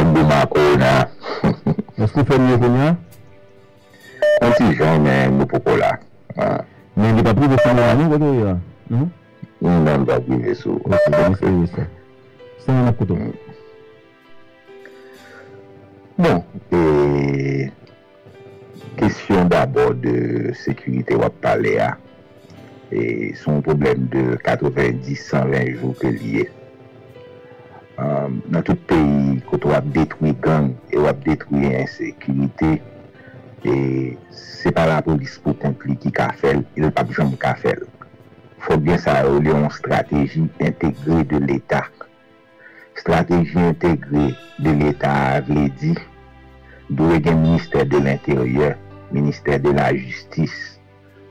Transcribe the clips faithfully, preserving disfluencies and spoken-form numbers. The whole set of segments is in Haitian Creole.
Boma Corona. Èske w fè mye kounye a? Yon ti jan, men nou poko la. Men li p ap rive Florida non, kote w ye a? Non? Non, li p ap rive sou. Ok, bon, espere sa. Sèlman n ap koute w. Bon, e kesyon dabò de sekirite w ap pale a, e se yon pwoblèm de katrevenndis, san ven jou ke li ye. Nan tout peyi kote w ap detwi gang e w ap detwi ensekirite, e se pa lapolis pou kont li ki ka fè l, e l p ap janm ka fè l. Fòk gen sa yo rele yon strateji entegre de Leta. Strateji entegre de Leta a vle di dwe gen Ministè de Lenteryè, Ministè de Lajistis,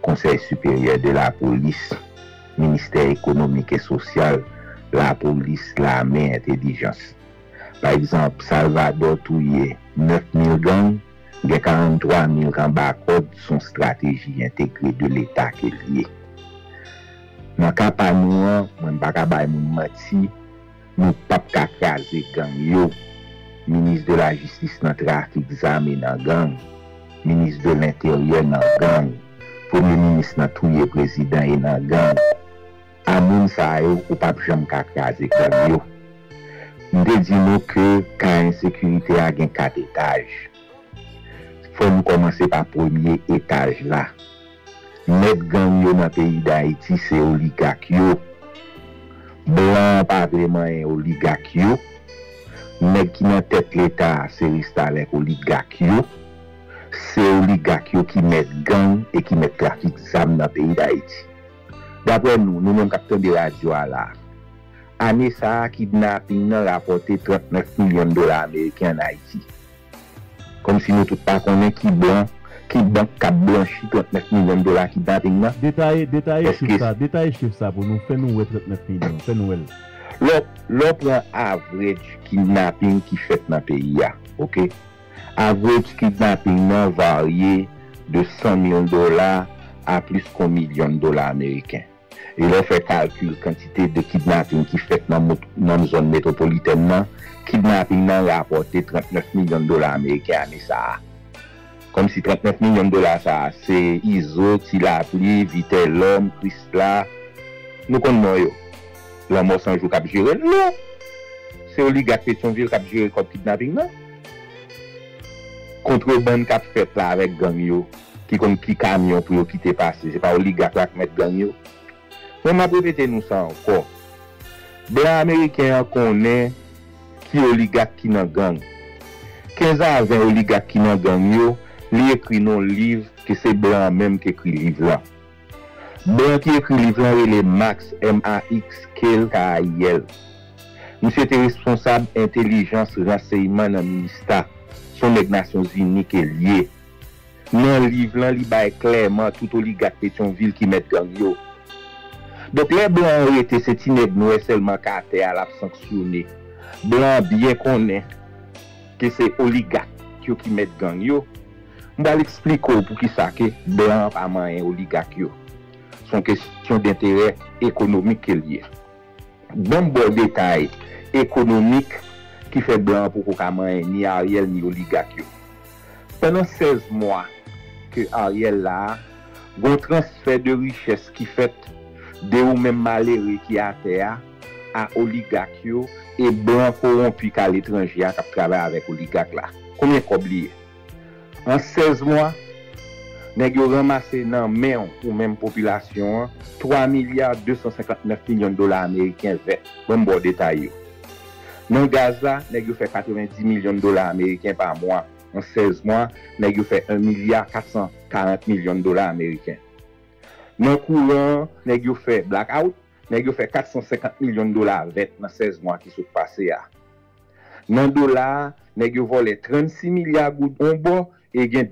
Konsèy Siperyè de Lapolis, Ministè Ekonomik e Sosyal, Lapolis, Lame, Entèlijans. Pa egzanp, Salvadò touye nèf mil gang, gen karanntwa mil k anba kòd, se yon strateji entegre de Leta ke l ye. Nan ka pa nou an, mwen m pa ka bay moun manti, nou p ap ka kraze gang yo. Minis de lajistis nan trafik zam e nan gang, minis de lenteryè nan gang, premye minis nan touye prezidan e nan gang. A moun sa yo, ou p ap janm ka kraze gang yo. M te di nou ke ka ensekirite a gen kat etaj. Fò nou kòmanse pa premye etaj la. Mèt gang yo nan peyi Dayiti se oligak yo. Blan an pa vle manyen oligak yo. Nèg ki nan tèt Leta a se restavèk oligak yo. Se oligak yo ki mèt gang e ki mèt trafik zam nan peyi Dayiti. Daprè nou, nou menm k ap tande radyo a la, ane sa a, kidnaping nan rapòte trannèf milyon dola ameriken ann Ayiti. Kòmsi nou tout pa konnen ki blan, ki bank k ap blanchi trannèf milyon dola kidnaping nan. Detaye, detaye chif sa, detaye chif sa pou nou, fè nou wè trannèf milyon, fè nou wè l. Lè w, lè w pran average kidnaping ki fèt nan peyi a, oke? Average kidnaping nan varye de san mil dola a plis ke yon milyon dola ameriken. E lè w fè kalkil kantite de kidnaping ki fèt nan, nan zòn metwopolitèn nan, kidnaping nan rapòte trannèf milyon dola ameriken ane sa a. Kòmsi trannèf milyon dola sa a, se Izo, Ti Lapli, Vitelòm, Krisla, nou konn non yo. Lanmò San Jou k ap jere l? Non! Se oligak Petyonvil k ap jere kòb kidnaping nan. Kontrebann k ap fèt la avèk gang yo, ki konn ki kamyon pou yo kite pase, se pa oligak la k mèt gang yo? Men m ap repete nou sa ankò. Blan ameriken an konnen ki oligak ki nan gang. Kenz a ven oligak ki nan gang yo, li ekri nan liv ke se blan an menm ki ekri liv lan. Blan ki ekri liv lan rele Max, M A X, K, L, K A I L. Misye te responsab entèlijans ransèyman nan Minista. Se yon nèg Nasyonzini ke l ye. Nan liv lan, li bay klèman tout oligak Petyonvil ki mèt gang yo. Donk, lè blan an rete se ti nèg nwè sèlman k atè a l ap sanksyone. Blan an byen konnen ke se oligak yo ki mèt gang yo. M pral eksplike w poukisa ke blan an pa manyen oligak yo. Se yon kesyon denterè ekonomik ke l ye. Ban m ba w detay ekonomik ki fè blan an poko ka manyen ni Ariel ni oligak yo. Pandan sèz mwa ke Ariel la a, gen yon transfè de richès ki fèt de ou menm malere ki atè a, a oligak yo e blan kowonpi k aletranje a k ap travay avèk oligak la. Konbyen kòb li ye? An sèz mwa, nèg yo ranmase nan men w, ou menm popilasyon an, twa milya de san senkant nèf milyon dola ameriken vèt. Ban m ba w detay yo. Nan gaz la, nèg yo fè katrevenndis milyon dola ameriken pa mwa. An sèz mwa, nèg yo fè yon milya kat san karant milyon dola ameriken. Nan kouran an, nèg yo fè blackout, nèg yo fè kat san senkant milyon dola vèt nan sèz mwa ki sot pase a. Nan dola a, nèg yo vòlè trannsis milya goud yon bò e gen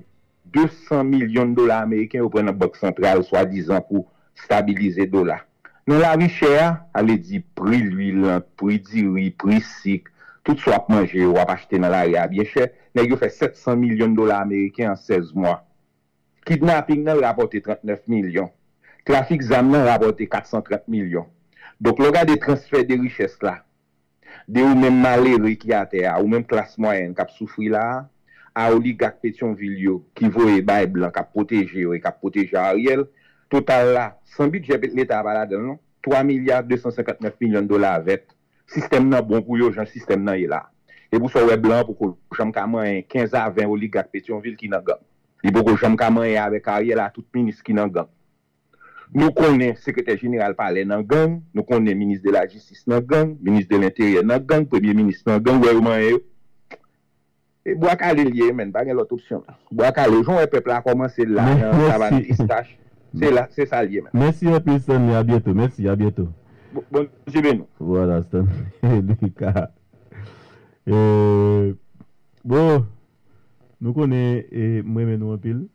de san milyon dola ameriken yo pran nan bank santral swadizan pou stabilize dola. Nan lavi chè a, sa vle di pri lwil lan, pri diri, pri sik, tout sa w ap manje yo, w ap achte nan lari a byen chè, nèg yo fè sèt san milyon dola ameriken an sèz mwa. Kidnaping nan rapòte trannèf milyon. Trafik zam nan rapòte kat san trant milyon. Donk, lè w gade transfè de richès la, de ou menm malere ki atè a, ou menm klas mwayèn k ap soufri la a, a oligak Petyonvil yo ki voye bay blan k ap pwoteje yo e k ap pwoteje Ariel, total la, san bidjè Leta a pa ladan l non, twa milya de san senkant nèf milyon dola vèt. Sistèm nan bon pou yo jan sistèm nan ye la. E pou sa w wè blan an poko janm ka manyen kenz a ven oligak Petyonvil ki nan gang. Li poko janm ka manyen avèk Ariel a tout minis ki nan gang. Nou konnen sekretè jeneral palè nan gang, nou konnen minis de la jistis nan gang, minis de lenteryè nan gang, premye minis nan gang, ou wè yo manyen yo. E bwa kale l ye, menn, pa gen lòt opsyon. Bwa kale, jan w wè pèp la kòmanse la nan savann pistach, se la, se sa l ye, menn. Mèsi anpil, Stanley. A byento. Mèsi, a byento. Bondye beni w. Vwala, Stanley Lucas. E, bon, nou konnen e, m renmen nou anpil.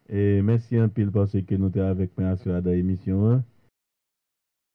E mèsi anpil paske nou te avèk mwen aswè a nan emisyon an.